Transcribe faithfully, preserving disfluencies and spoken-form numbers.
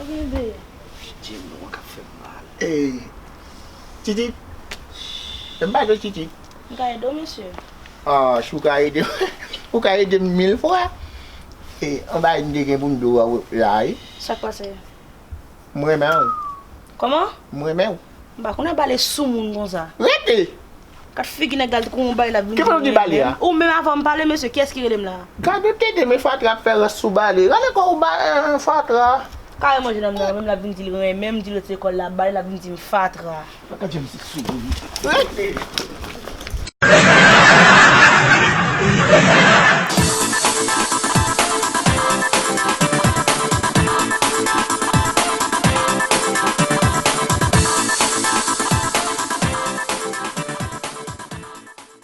Bebe. Titi, m ka fè mal. Ey, Titi, m pa jwe Titi. M ka ede w, mesye? Ah, si w ka ede m, ou ka ede m mil fwa. E, anba m te gen pou m di w la, wi. Sa k pase? M renmen w. Kòman? M renmen w. M pa konn ap pale sou moun konsa. Rete! Kat figi nèg la, kou yon bale l ap vin di. Ki moun di bale a? Ou menm avan m pale, mesye, kiyès ki rele m la? Gade tete, men fatra ap fè rans sou bale. Gade kò ou ba, eh, fatra. Kare manje nan m nan, menm l ap vin di l renmen m, di l rete lekòl la, bale l ap vin di m fatra. Gade jan m se sou moun. Rete!